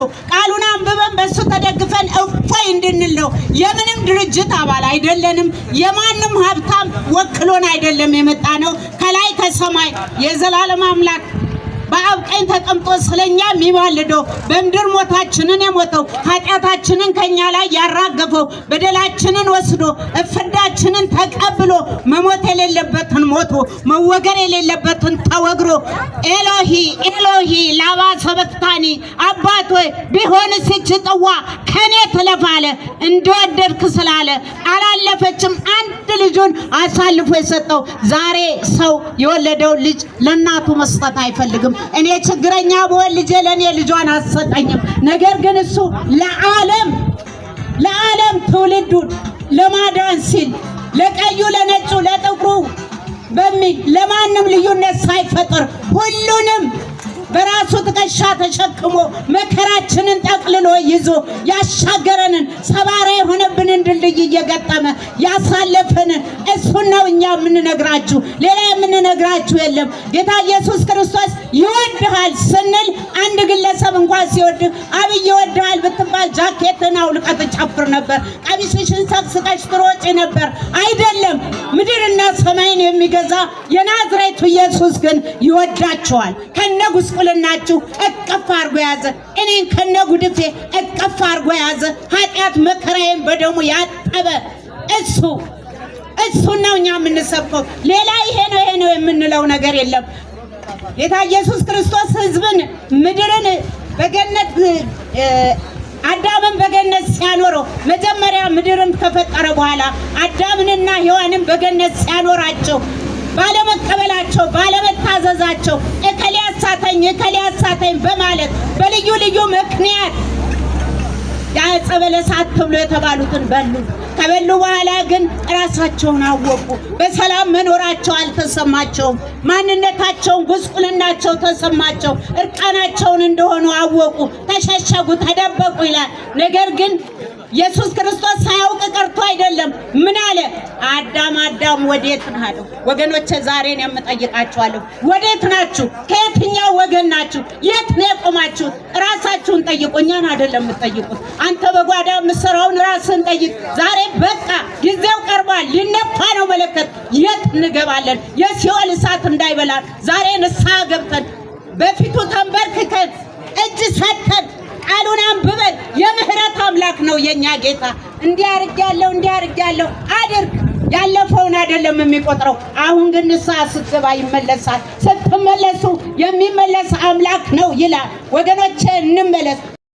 ቃሉን አንብበን በእሱ ተደግፈን እፎይ እንድንል ነው። የምንም ድርጅት አባል አይደለንም። የማንም ሀብታም ወክሎን አይደለም የመጣ ነው። ከላይ ከሰማይ የዘላለም አምላክ በአብ ቀኝ ተቀምጦ ስለኛ የሚማልደው፣ በምድር ሞታችንን የሞተው፣ ኃጢአታችንን ከኛ ላይ ያራገፈው፣ በደላችንን ወስዶ ፍዳችንን ተቀብሎ፣ መሞት የሌለበትን ሞቶ፣ መወገር የሌለበትን ተወግሮ፣ ኤሎሂ ኤሎሂ ላማ ሰበክታኒ፣ አባት ሆይ ቢሆንስ ይህች ጽዋ ከኔ ትለፍ አለ። እንደወደድክ ስላለ አላለፈችም። አንድ ልጁን አሳልፎ የሰጠው። ዛሬ ሰው የወለደው ልጅ ለእናቱ መስጠት አይፈልግም። እኔ ችግረኛ ብሆን ልጄ ለእኔ ልጇን አትሰጠኝም። ነገር ግን እሱ ለዓለም ትውልዱን ለማዳን ሲል ለቀዩ፣ ለነጩ፣ ለጥቁሩ በሚል ለማንም ልዩነት ሳይፈጥር ሁሉንም በራሱ ትከሻ ተሸክሞ መከራችንን ጠቅልሎ ይዞ ያሻገረንን፣ ሰባራ የሆነብንን ድልድይ እየገጠመ ያሳለፈንን እሱን ነው እኛ የምንነግራችሁ። ሌላ የምንነግራችሁ የለም። ጌታ ኢየሱስ ክርስቶስ ይወድሃል ስንል አንድ ግለሰብ እንኳን ሲወድህ፣ አብይ ይወድሃል ብትባል ጃኬትን አውልቀህ ትጨፍር ነበር። ቀሚስሽን ሰቅስቀሽ ትሮጪ ነበር። አይደለም፣ ምድርና ሰማይን የሚገዛ የናዝሬቱ ኢየሱስ ግን ይወዳችኋል። ከነ ጉስቁልናችሁ እቅፍ አድርጎ የያዘ፣ እኔን ከነ ጉድፌ እቅፍ አድርጎ የያዘ፣ ኃጢአት መከራዬን በደሙ ያጠበ እሱን ነው እኛ የምንሰብከው። ሌላ ይሄ ነው ይሄ ነው የምንለው ነገር የለም። ጌታ ኢየሱስ ክርስቶስ ሕዝብን ምድርን በገነት አዳምን በገነት ሲያኖረው፣ መጀመሪያ ምድርን ከፈጠረ በኋላ አዳምንና ሔዋንን በገነት ሲያኖራቸው ባለመቀበላቸው፣ ባለመታዘዛቸው፣ እከሌ አሳተኝ፣ እከሌ አሳተኝ በማለት በልዩ ልዩ ምክንያት የዕፀ በለስ አትብሉ የተባሉትን በሉ። ከበሉ በኋላ ግን ራሳቸውን አወቁ። በሰላም መኖራቸው አልተሰማቸውም። ማንነታቸውን፣ ጉስቁልናቸው ተሰማቸው። እርቃናቸውን እንደሆኑ አወቁ። ተሸሸጉ፣ ተደበቁ ይላል። ነገር ግን ኢየሱስ ክርስቶስ ሳያውቅ ቀርቶ አይደለም። ምን አለ? አዳም አዳም ወዴት ነህ አለው። ወገኖቼ ዛሬን የምጠይቃችኋለሁ፣ ወዴት ናችሁ? ከየትኛው ወገን ናችሁ? የት ነው የቆማችሁት? ራሳችሁን ጠይቁ። እኛን አይደለም የምትጠይቁት። አንተ በጓዳ የምትሰራውን ራስህን ጠይቅ። ዛሬ በቃ ጊዜው ቀርቧል። ሊነፋ ነው መለከት። የት እንገባለን? የሲኦል እሳት እንዳይበላን ዛሬ ንስሐ ገብተን፣ በፊቱ ተንበርክከን፣ እጅ ሰጥተን፣ ቃሉን አንብበን፣ የምህረት አምላክ ነው የኛ ጌታ። እንዲህ አድርጌያለሁ፣ እንዲህ አድርጌያለሁ አድርግ። ያለፈውን አይደለም የሚቆጥረው። አሁን ግን ንስሐ ስትገባ ይመለሳል። ስትመለሱ የሚመለስ አምላክ ነው ይላል። ወገኖቼ እንመለስ።